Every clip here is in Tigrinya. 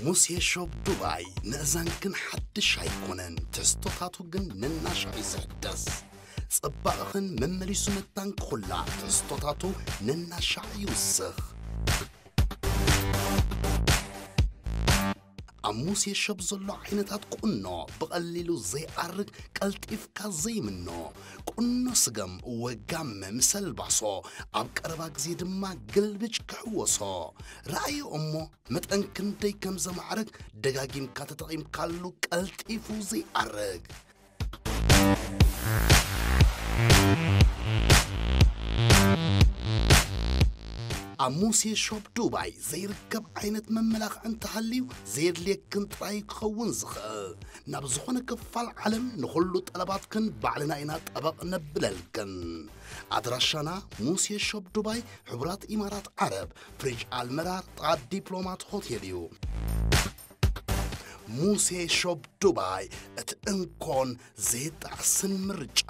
ሙሴ ሾፕ ዱባይ፣ ምእዛንክን ሓድሽ ኣይኮነን፣ ትሕዝቶታቱ ግን ነናሻዕ እዩ ዝሕደስ። ጽባቕኽን መመሊሱ መታንክኹላ፣ ትሕዝቶታቱ ነናሻዕ ይውስኽ። ኣብ ሙሴ ሾፕ ዘሎ ዓይነታት ቁኖ፣ ብቐሊሉ ዘይኣርግ፣ ቀልጢፍካ ዘይምኖ፣ ቁኖ ስገም፣ ወጋመ ምስ ኣልባሶ፣ ኣብ ቀረባ ግዜ ድማ ግልብጭ ክሕወሶ። ረኣዮ እሞ፣ መጠን ክንደይ ከም ዘማዕርግ ደጋጊምካ ተጠቒምካሉ ቀልጢፉ ዘይኣርግ። ኣብ ሙሴ ሾፕ ዱባይ ዘይርከብ ዓይነት መመላኽዒ እንተሃልዩ ዘየድልየክን ጥራይ ክኸውን ዝኽእል። ናብ ዝኾነ ክፋል ዓለም ንኹሉ ጠለባትክን ባዕልና ኢና ጠበቕ ነብለልክን። ኣድራሻና ሙሴ ሾፕ ዱባይ፣ ሕቡራት ኢማራት ዓረብ፣ ፍሪጅ ኣልመራር፣ ጥቓ ዲፕሎማት ሆቴል እዩ። ሙሴ ሾፕ ዱባይ፣ እቲ እንኮን ዘይጣዕስን ምርጫ።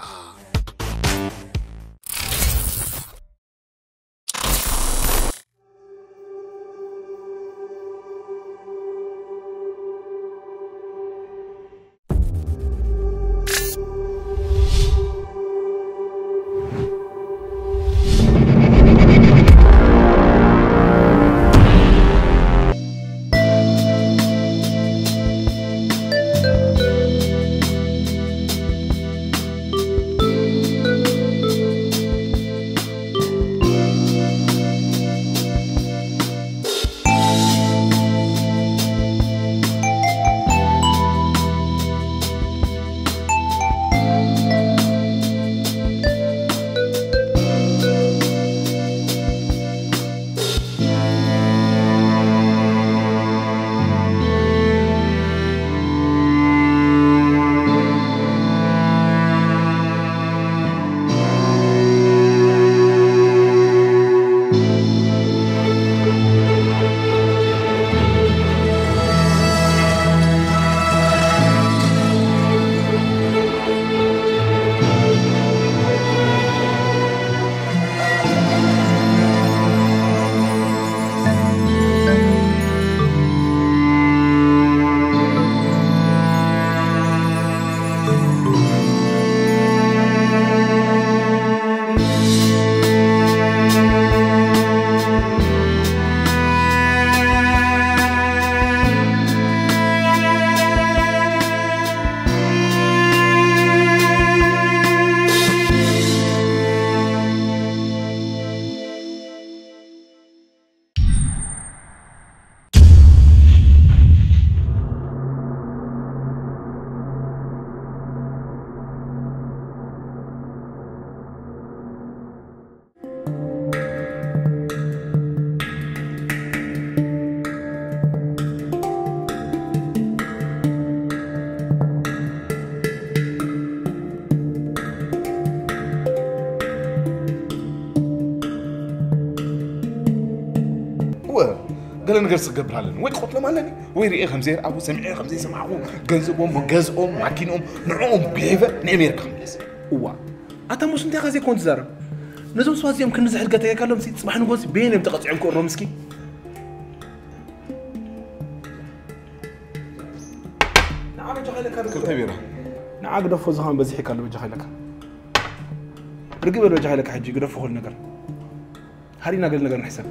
እወ፣ ገለ ነገር ክገብር ኣለኒ። ወይ ክቐትሎም ኣለኒ፣ ወይ ርእየ ከም ዘይርኣኹ፣ ሰሚዐ ከም ዘይሰማዕኹ፣ ገንዘቦም፣ ገዝኦም፣ ማኪኖም፣ ንዕኦም ገይፈ ንኣሜሪካ ክምለስ። እዋ፣ ኣታ ሙስ እንታይ ኢኻ ዘይኮን ትዛረብ? ነዞም ሰባት እዚኦም ክንዲ ዝሕድገ ተገይርካሎም፣ ሲ ጽባሕ ንጎሲ በየን እዮም ተቐጺዖም ክእሮም እስኪ? ንዓ በጃኻ ኢለካ ዶ? ክልተ ቢራ። ንዓ ግደፎ፣ እዚ ኸማን በዚሕካ ኣሎ፣ በጃኻ ኢለካ። ርግእ በል በጃኻ ኢለካ፣ ሕጂ ግደፎ ኩሉ ነገር። ሃሪና ገለ ነገር ንሕሰብ።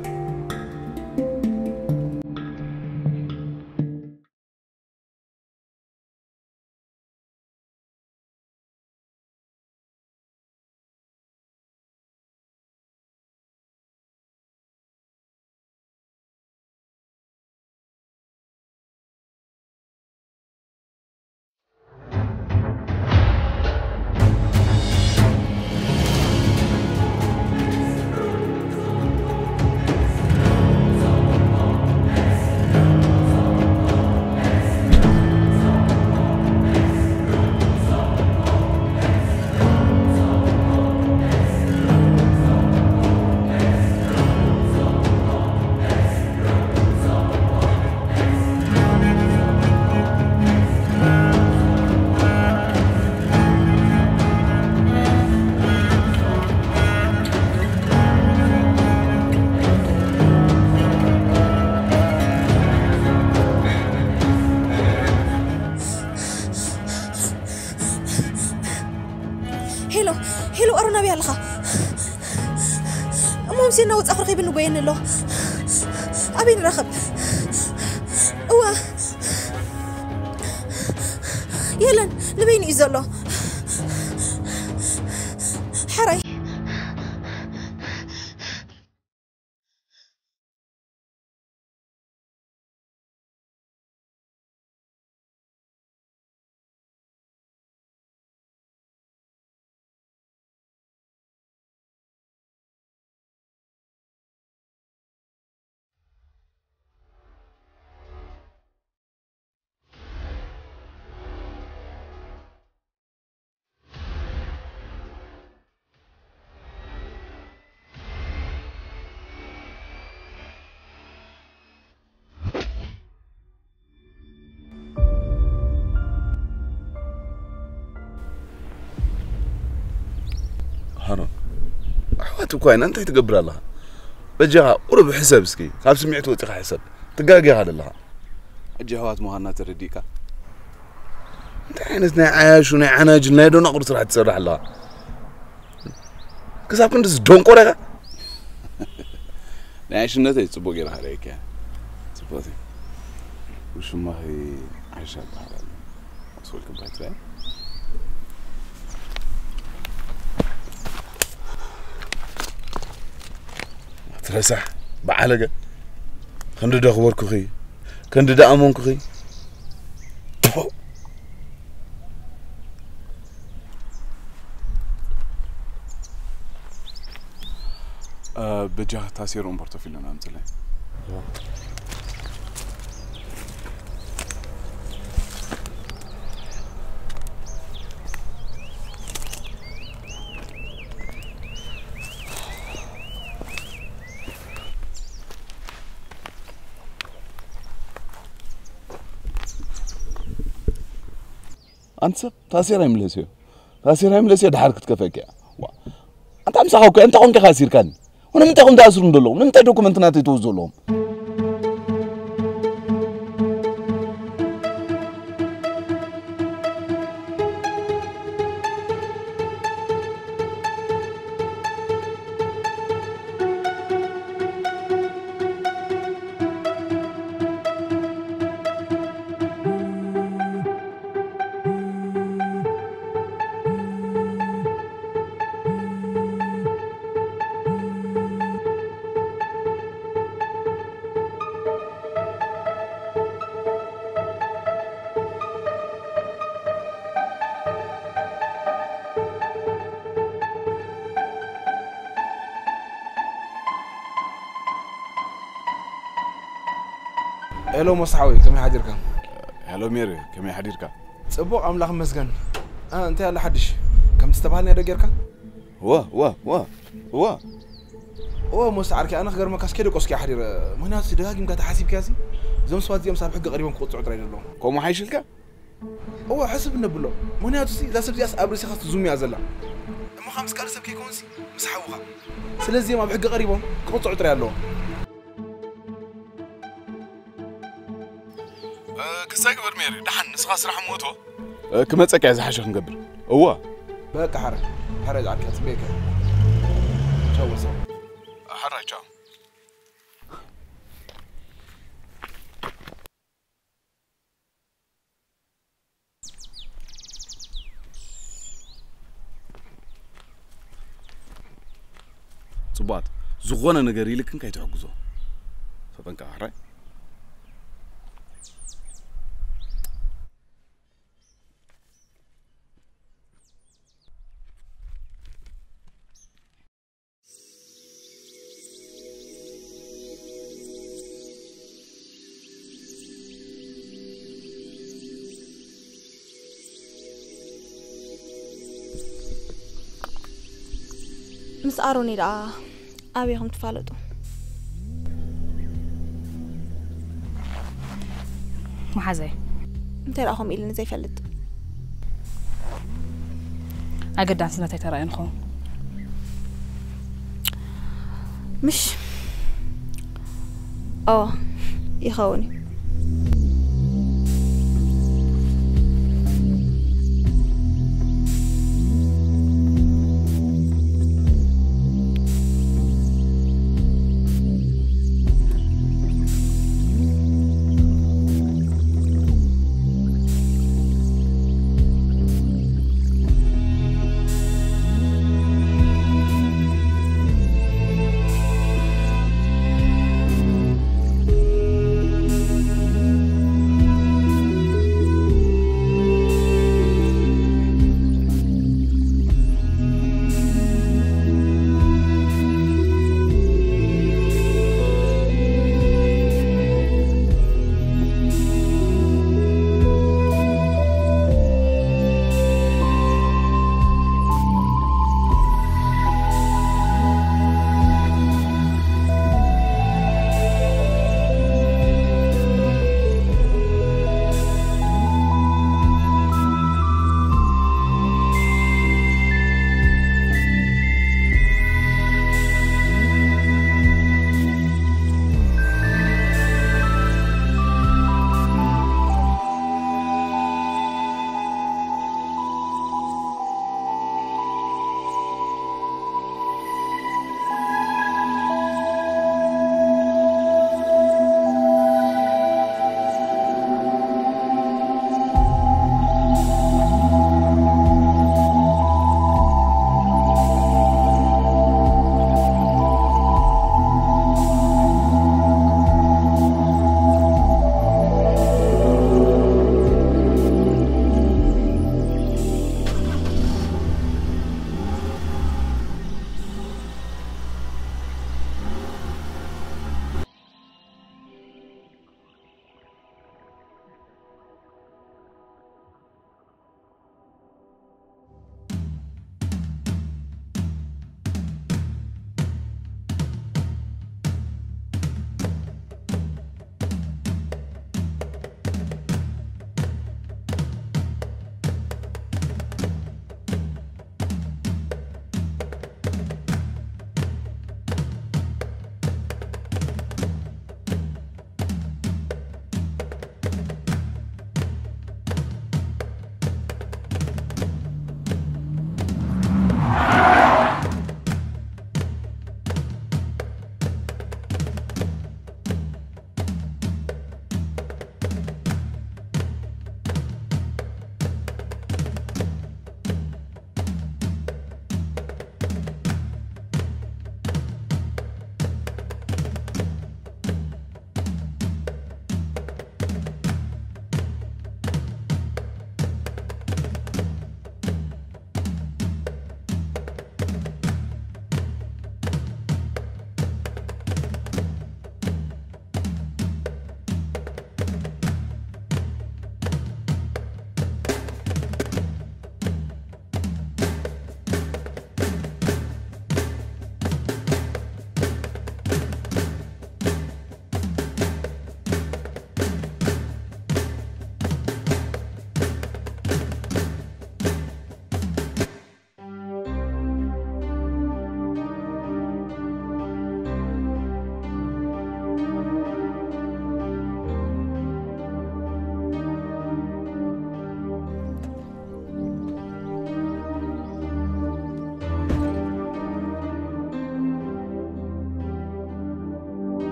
ሄሎ ኣሮን፣ ኣበይ ኣለኻ? እሞ ምሴና ወጻ ክረኺብኒ ጎየኒ ኣሎ። ኣበይ ንራኸብ? እዋ፣ የለን፣ ንበይኑ እዩ ዘሎ። ሕራይ። ሃሮን፣ ኣሕዋት እኮ ኢና፣ እንታይ ትገብር ኣለኻ? በጃኻ ቁሩብ ሕሰብ እስኪ፣ ካብ ስምዒት ወጺኻ ሕሰብ። ትጋጌኻ ዘለኻ። ሕጂ ኣሕዋት ምዃንና ተረዲእካ? እንታይ ዓይነት ናይ ዓያሹ፣ ናይ ዓናጅል፣ ናይ ደናቑር ስራሕ ትሰርሕ ኣለኻ? ክሳብ ክንድዚ ደንቆር ኢኻ? ናይ ዕሽነተይ ጽቡቕ ጌርካ ርኢካ። ጽቡቕ። ውሽማኺ ዓይሻ ትበሃል ኣላ። ኣስወልክባይ ትበሃል። ትረሳሕ በዓለገ። ክንዲ ደኽበርኩኺ፣ ክንዲ ደኣመንኩኺ። እ፣ በጃ ታሴር እምበር ተፊልና ኣምጽለይ። ኣንተ ሰብ ታሴር ኣይምለስዮ። ታሴር ኣይምለስዮ፣ ድሓር ክትከፈኪ እያ። ዋ። ኣንታ ምሳኻ እኮ፣ ኣንታ ኮንካ ካሲርካኒ። ንምንታይ ኮም ተኣስሩ እንደለዉ? ንምንታይ ዶኩመንት ናተይ ትወስዱ ኣለዎም? ሄሎ ሞሳ ሓወይ፣ ከመይ ሓዲርካ? ሄሎ ሜሪ፣ ከመይ ሓዲርካ? ጽቡቕ፣ ኣምላኽ ይመስገን። እ፣ እንታይ ኣሎ ሓድሽ? ከምቲ ዝተባሃልናዮ ዶ ጌርካ? እወ፣ እወ፣ እወ፣ እወ። እወ፣ ሞሳ ዓርከይ፣ ኣነ ክገርመካስ ከይደቆስኩ እየ ሓዲረ። ምኽንያቱ ደጋጊምካ ተሓሲብካሲ፣ እዞም ሰባት እዚኦም ኣብ ሕጊ ቀሪቦም ክቕጽዑ ጥራይ ዘለዎም። ከምኡ ሓይሽልካ? እወ፣ ሕስብ ነብሎ። ምኽንያቱ ሲ፣ እዛ ሰብ እዚኣስ ኣብ ርእስኻስ ትዙም እያ ዘላ። እሞ ካብ ምስ ካልእ ሰብ ከይከውንሲ፣ ምስ ሓውኻ። ስለዚ እዚኦም ኣብ ሕጊ ቀሪቦም ክቕጽዑ ጥራይ ኣለዎም። እ፣ ክሳይ ግበር ሜሪ፣ ደሓን ንስኻ ስራሕ እሞ እቶ። እ፣ ክመጸካ እየ ዝሓሸ ክንገብር። እወ። በቃ ሓረ፣ ሓረ ዝዓርካ ጽበየካ። ቻው ወሰን። ሓረ ቻው። ጽቡቓት፣ ዝኾነ ነገር ኢልክን ከይትሕግዞ። ተጠንቀቕ፣ ሕራይ። ምስ ኣሮኒ ደኣ ኣበይ ኢኹም ትፋለጡ? መሓዘይ። እንታይ ደኣ ከምኡ ኢሉኒ ዘይፈልጥ? ኣገዳስነት ኣይተራእዮን ኸውን። ምሽ? ኦ፣ ይኸውን እዩ።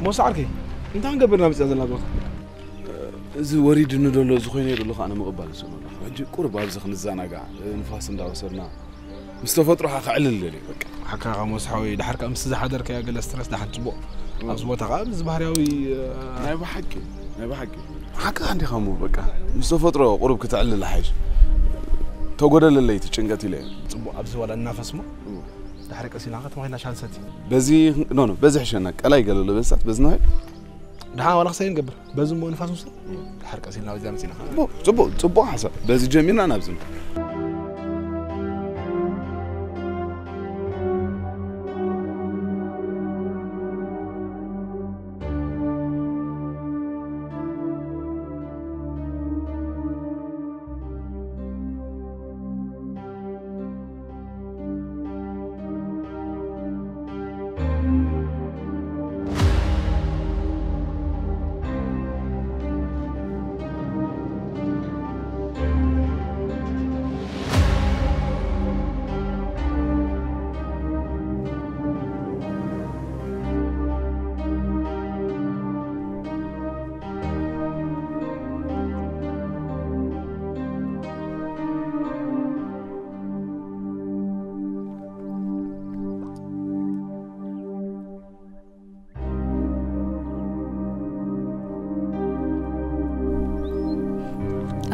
ሞሳ ዓርከይ፣ እንታይ ክንገብር ኢና መፂኣ ዘለና በኻ? እዚ ወሪድኒ ዘሎ፣ እዚ ኮይነ ዘሎ ከዓ ንምቕባል ዝሰሎ ኣለኹ። ሕጂ ቁርብ ኣብዚ ክንዘናጋዕ፣ ንፋስ እንዳወሰድና፣ ምስ ተፈጥሮ ከዓ ክዕልል ደልየ፣ በቃ። ሓካ ሞሳ ሓወይ፣ ድሓር ከዓ ምስ ዝሓደርከያ ገለ ስትረስ ድሓን ፅቡቕ። ኣብዚ ቦታ ከዓ እዚ ባህርያዊ፣ እ፣ ናይ ብሓቂ፣ ናይ ብሓቂ። ሓካ እንዲኻ እሞ፣ በቃ። ምስ ተፈጥሮ ቁርብ ክትዕልል ሓይሽ። ተጎደለለይ እቲ ጭንቀት ኢለ። ፅቡቕ፣ ኣብዚ ዋላ እናፈስሞ። እዎ። ድሓር ቀስ ኢልና ከተማ ኮይና ሻንሰቲ። በዚ፣ ኖ፣ ኖ፣ በዚ ሕሸና፣ ቀላይ ገለ ኣሎ በዝታት፣ በዚ ንውዕል። ድሓን ዋላ ክሳይ ንገብር። በዚ እሞ ንፋስ ውስጥ ድሓር ቀስ ኢልና በዚኣ መፂና። ጽቡቕ፣ ጽቡቕ፣ ጽቡቕ ሓሳብ። በዚ ጀሚርና ናብዚ ንኸይድ።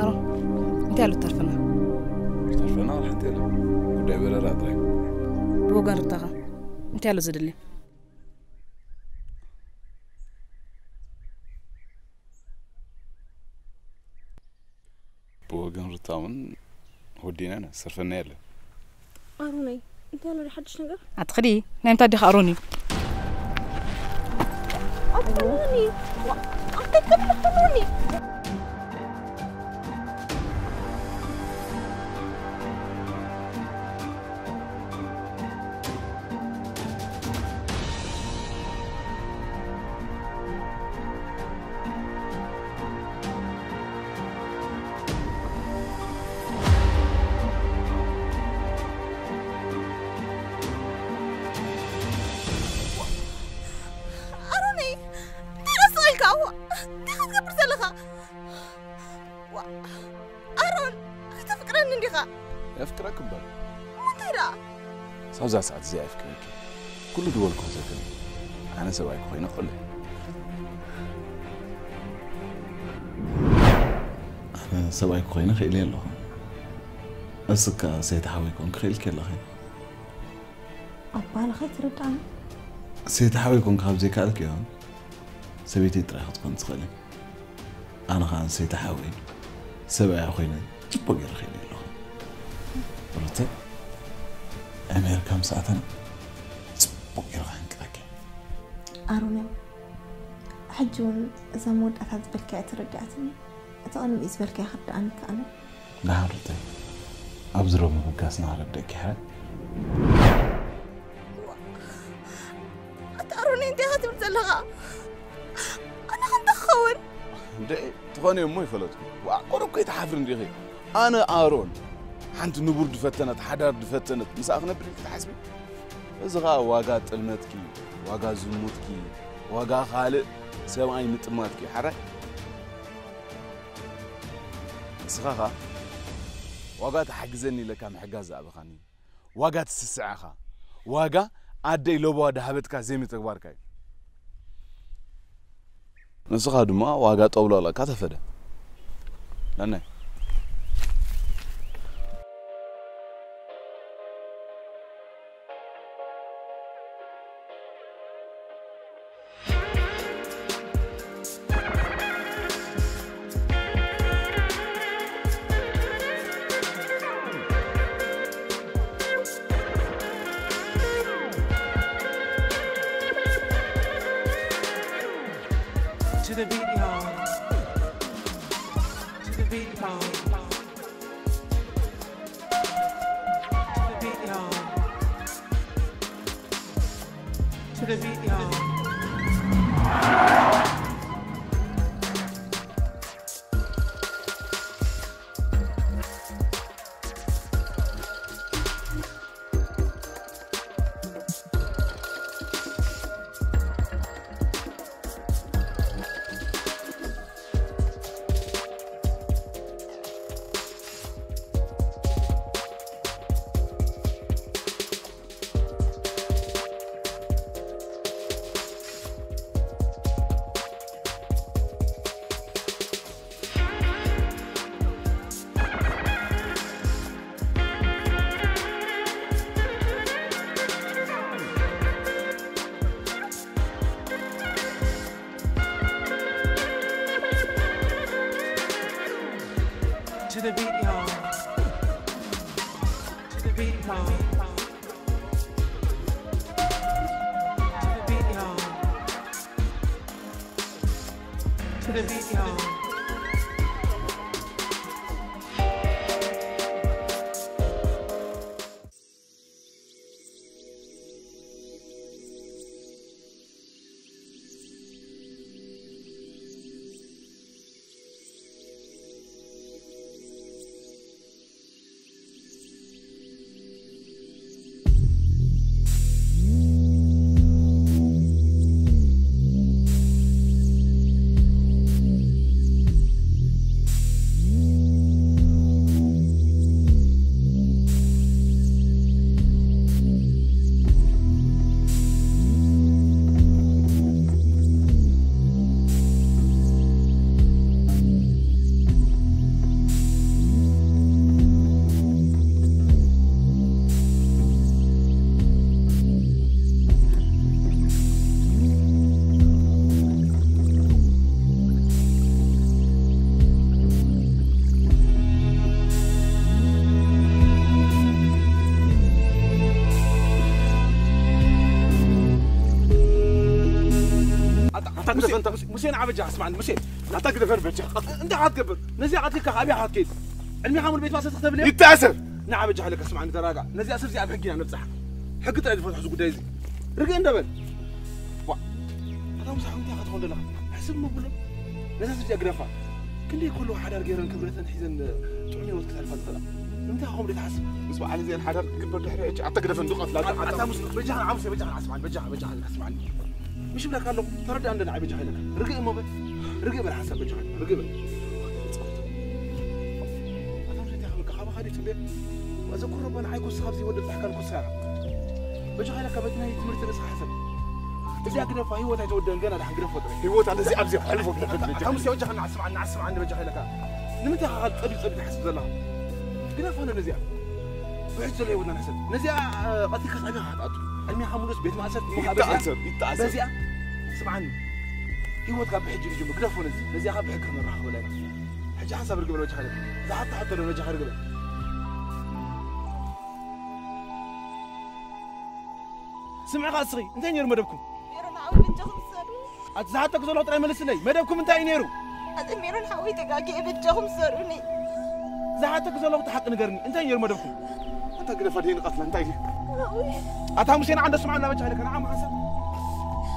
ኣሮን፣ እንታይ ኣሎ ተርፈና? ተርፈና ሓንቲ የለ። ጉዳይ በረራ ጥራይ። ብወገን ሩታኻ እንታይ ኣሎ ዘድሊ? ብወገን ሩታ እውን ወዲና ኢና፣ ዝተርፈና የለን። ኣሮነይ፣ እንታይ ኣሎ ሓድሽ ነገር? ኣትኽዲ፣ ናይ ምንታይ ዲኻ ኣሮን እዩ? ኣትኽድኒ፣ ኣትኽድኒ። ኣሮነይ፣ እንታይ ደስ ኢልካ? እንታይ ክትገብር ዘለኻ? ዋ፣ ኣሮን፣ ከተፍቅረኒ እንዲኻ? የፍቅረክ እምበር። እሞ እንታይ ደኣ? ሳብዛ ሰዓት እዚኣ የፍቅረኪ። ኩሉ ዝበልኩ ክዘክር። ኣነ ሰብኣይኪ ኮይነ ክቕለ። ኣነ ሰብኣይኪ ኮይነ ክኢለ ኣለኹ። እስካ ሰይቲ ሓወይ ኮንኪ ክኢልኪ ኣለኺ። ኣባ፣ ንኸይትርድኣኒ። ሰይቲ ሓወይ ኮንኪ ካብ ዘይከኣልኪ እዮም። ሰበይተይ ጥራይ ክትኮን ትኽእሊ። ኣነ ኸኣ ንሰይቲ ሓወይ ሰብኣያ ኮይነ ጽቡቕ ገይረ ኽኢለ ኣለኹ። ሩተ፣ ኣሜሪካ ምስ ኣተና ጽቡቕ ገይረ ክሕንቅቐኪ። ኣሮን፣ ሕጂ እውን እዛ መወዳእታ ዝበልካያ ተረዲኣትኒ። እቲ ቅድሚኡ ዝበልካያ ክርድኣኒ ይከኣል። ደሓን ሩተይ፣ ኣብዚ ሮቢ ምብጋስና ክረድአኪ ይሕረድ። ኣታ ኣሮን፣ እንታይ ኢኻ ትብል ዘለኻ? ኣነ ከ እንታይ ክኸውን? እንድዒ፣ ትኾኒ እሞ ይፈለጥኩ። ዋእ፣ ቁሩብ ከይትሓፍሪ እንዲኺ። ኣነ ኣሮን፣ ሓንቲ ንቡር ዝፈተነት፣ ሓዳር ዝፈተነት፣ ምስኣ ክነብር ኢልኪ ትሓስቢ? እዚ ኸኣ ዋጋ ጥልመትኪ፣ ዋጋ ዝሙትኪ፣ ዋጋ ካልእ ሰብኣይ ምጥማትኪ፣ ሓራይ? ንስኻ ኸኣ ዋጋ ትሓግዘኒ ኢለካ ምሕጋዝ ዝኣበኻኒ፣ ዋጋ ትስስዐኻ፣ ዋጋ ኣደይ ለበዋ ዝሃበትካ ዘይምትግባርካ እዩ። ንስኻ ድማ ዋጋ ጠብሎለካ ተፈደ። ነነ። To the beat, y'all. To the beat, y'all. To the beat, y'all. To the beat, y'all. To the beat, y'all. To the beat, y'all. To the beat, y'all. To the beat, y'all. ኣታ ኣታ ሙሴ፣ ግደፈን፣ ሙሴ፣ ሙሴ ንዓ በጃ፣ ስማዕኒ፣ ሙሴ። ኣታ ግደፈን በጃ። እንታይ ኢኻ ትገብር? ነዚኣ ቀቲልካ ኣበይ ኢኻ ትከይድ? ዕድሜኻ ሙሉ ቤት ማእሰርቲ ክተብል እየ? ይተኣሰር። ንዓ በጃ ኢለካ፣ ስማዕኒ፣ ተረጋጋእ። ነዚኣ ሰብ እዚኣ ኣብ ሕጊ ኢና ነብጽሓ። ሕጊ ጥራይ ዝፈትሖ እዚ ጉዳይ እዚ። ርግእ እንደ በል። ዋ፣ ኣታ ሙሴ፣ እንታይ ኢኻ ትኸውን ዘለኻ? ሕስብ እሞ ብሎ። ነዛ ሰብ እዚኣ ግደፋ። ክንደይ ከለዋ ሓዳር ገይረን ክብረተን ሒዘን ጥዑም ህይወት ክተሕልፋ ዝኽእላ? ንምንታይ ከምኡ ዘይትሓስብ? ምስ በዓል እዚአን ሓዳር ክግበር ድሕሪ ሕጂ ኣታ ግደፈን ዱቐት ላታ ኣታ ኣታ ሙስ በጃኻ ንዓ ሙሴ በጃኻ ንዓ ስምዓኒ በጃኻ በጃኻ ንዓ ስምዓኒ። ምሽ እብለካ ኣለኹ ተረዳእ እንደ ንዓይ በጃኻ ኢለካ። ርግእ እሞ በል። ርግእ በል ሓሳብ በጃኻ ርግእ በል። ኣታ ሙሴ እንታይ ክብለካ ካባኻ ድዩ ጽበየ? ኣዘክሮ እባ ንዓይ ኩስኻ ኣብዚ ወዲ ብጻሕካን ኩስኻ ኢኻ። በጃኻ ኢለካ በቲ ናይ ትምህርቲ ርእስኻ ሕሰብ። እዚኣ ግደፋ ህይወት ኣይተወደአን ገና ደሓን ግደፎ ጥራይ። ህይወት ኣነ እዚ ኣብዚ ክሕልፎ ግደፈት በጃኻ። ኣታ ሙሴ በጃኻ ንዓ ስምዓኒ ንዓ ስምዓኒ በጃኻ ኢለካ። ንምንታይ ኢኻ ካልእ ጸቢብ ጸቢብ ትሓስብ ዘለኻ? ግደፋ ነዚኣ። ብሕጂ ዘሎ ህይወትና ንሕሰብ። ነዚኣ ቀቲልካ ሳቢኻ ክትኣቱ። ዕድሜኻ ሙሉስ ቤት ማእሰርቲ እሞ ካብ በዚኣ ይተኣሰር ይተኣሰር። በዚኣ ስምዓኒ። ህይወትካ ብሕጂ እዩ ዝጅምር። ግደፎ ነዚ። ነዚኣ ካብ ብሕጊ ክንራኸበላ ኢና። ሕጂ ሓንሳብ ርግእ በል በጃኻ ኢለካ። ዝሓቶ ሕቶ ኣሎ በጃኻ ርግእ በል። ስምዕኻ እስኺ እንታይ ነይሩ መደብኩም? ሜሮን ሓወይ በጃኹም ሰዱ። ኣቲ ዝሓተኩ ዘለኹ ጥራይ መልስለይ። መደብኩም እንታይ እዩ ነይሩ? ኣቲ ሜሮን ሓወይ ተጋግየ በጃኹም ሰዱኒ። ዝሓተኩ ዘለኹ እቲ ሓቂ ንገርኒ። እንታይ ነይሩ መደብኩም? ኣታ ግደፋ ደይ ንቐትላ እንታይ እዩ? ሓወይ። ኣታ ሙሴ ንዓ እንዶ ስምዓና በጃ ኢለካ ንዓ ሓንሳብ።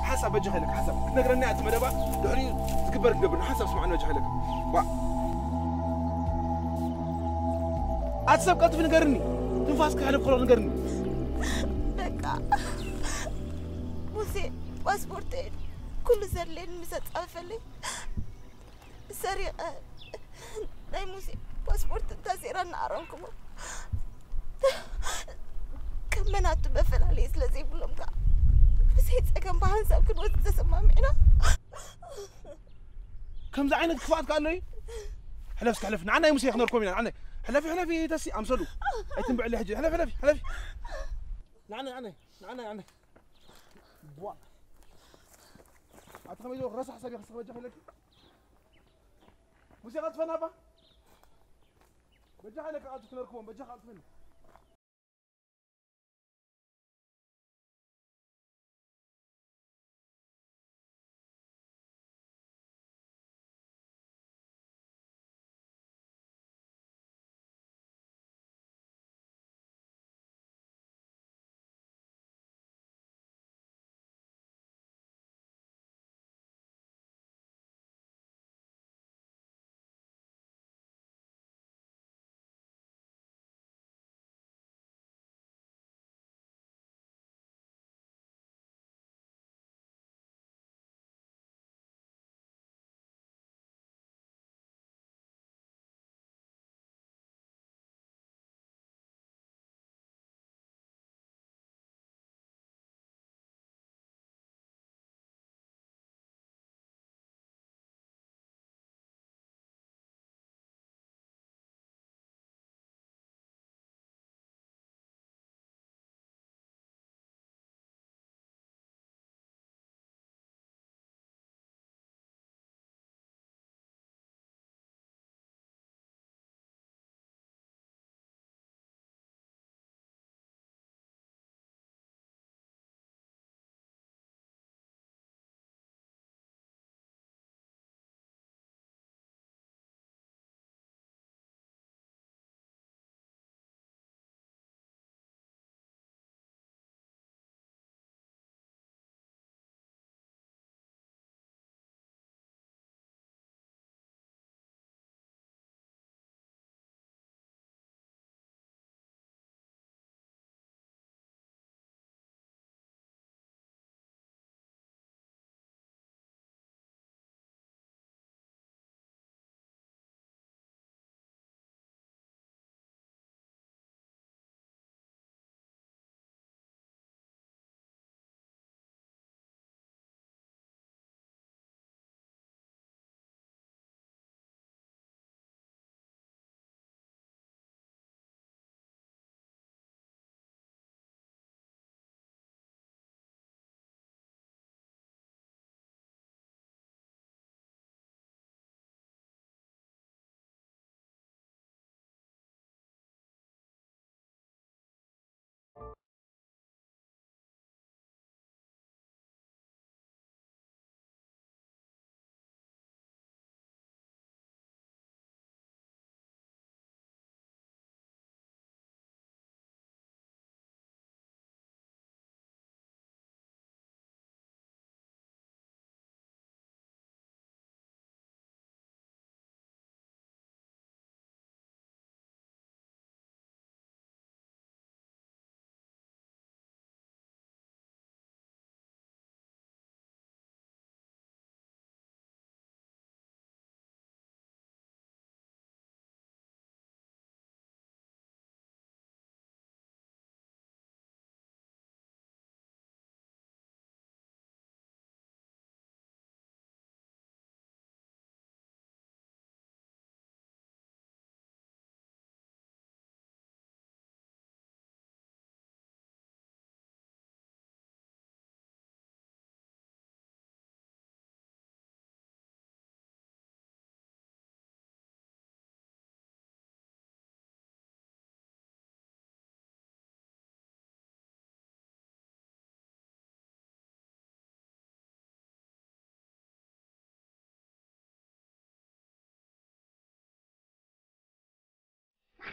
ሓንሳብ በጃ ኢለካ ሓንሳብ። ክትነግረኒ እቲ መደባ ድሕሪኡ ዝግበር ክገብር ሓንሳብ ስምዓና በጃ ኢለካ። ዋ። ኣቲ ሰብ ቀልጥፍ ንገርኒ። ትንፋስ ክሕልፍ ከሎ ንገርኒ። በቃ ሙሴ ፓስፖርት ኩሉ ዘድልየኒ ምስ ኣጻፈፈልኝ ሰሪቐ ናይ ሙሴ ፓስፖርት እንታ ዜራ እናኣረምኩሞ ከም መናቱ መፈላለየ ስለ ዘይብሎም ከዓ ብዘይ ጸገም ብሓንሳብ ክንወጽእ ተሰማሚዕና። ከምዚ ዓይነት ክፍኣት ከ ኣሎ እዩ? ሕለፍ እስከ ሕለፍ። ንዓናይ ሙሴ ክነርኮም ኢና። ንዓናይ። ሕለፊ፣ ሕለፊ ተሲ ኣምሰሉ። ኣይትንብዕሊ ሕጂ። ሕለፊ፣ ሕለፊ፣ ሕለፊ። ንዓናይ፣ ንዓናይ፣ ንዓናይ፣ ንዓናይ። ቧ። ኣቲ ከመይ ዝበልኩ ረሳሕ ሰብ ኢኻ፣ ስኽ በጃ ከለኪ። ሙሴ ቀልጥፈና እባ። በጃ ከለካ ኣቲ ክነርክቦም፣ በጃ ቀልጥፈኒ።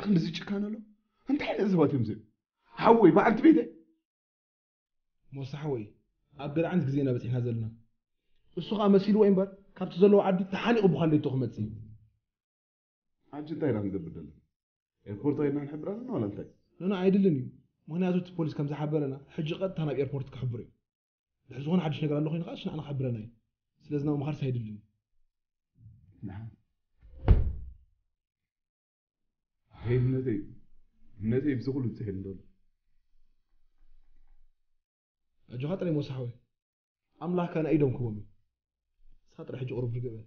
ክንድዚ ጭካነ ኣሎ? እንታይ ዓይነት ሰባት እዮም እዚኦም? ሓወይ፣ በዓልቲ ቤተይ። ሞሳ ሓወይ፣ ኣብ ገለ ዓይነት ግዜ ኢና በጺሕና ዘለና። እሱ ኸኣ መሲልዎ እዩ እምበር፣ ካብቲ ዘለዎ ዓዲ ተሓኒቑ ብኻልደይቶ ክመጽእ እዩ። ሕጂ እንታይ ኢና ክንገብር ዘለና? ኤርፖርት ከይድና ንሕብር ኣለና ዋላ እንታይ? ኖኖ፣ ኣይድልን እዩ። ምኽንያቱ እቲ ፖሊስ ከም ዝሓበረና፣ ሕጂ ቀጥታ ናብ ኤርፖርት ክሕብሮ እዩ። ድሕሪ ዝኾነ ሓድሽ ነገር ኣሎ ኮይኑ ኸኣ፣ ንዓና ክሕብረና እዩ። ስለዚ ናብኡ ምኻድስ ኣይድልን እዩ። ደሓን። ኣይ እምነተይ፣ እምነተይ ብዚ ኩሉ ብፅሒሉ ዘሎ። ኣጆኻ ጥራይ ሞሳ ሓወይ። ኣምላኽ ከኣ ናይ ኢዶም ክህቦም እዩ። ንስኻ ጥራይ ሕጂ ቁሩብ ርግእ በል።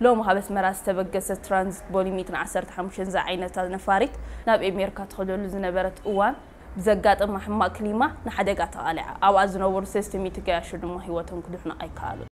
ሎሚ ካብ ኣስመራ ዝተበገሰት ትራንዚት ቦይንግ ሚእትን ዓሰርተ ሓሙሽተን ዝዓይነታ ነፋሪት ናብ ኣሜሪካ ትኸደሉ ዝነበረት እዋን ብዘጋጠማ ሕማቕ ክሊማ ንሓደጋ ተቓሊዓ። ኣብኣ ዝነበሩ ሰለስተ ሚእቲ ገያሾ ድማ ህይወቶም ክድሕኑ ኣይከኣሉን።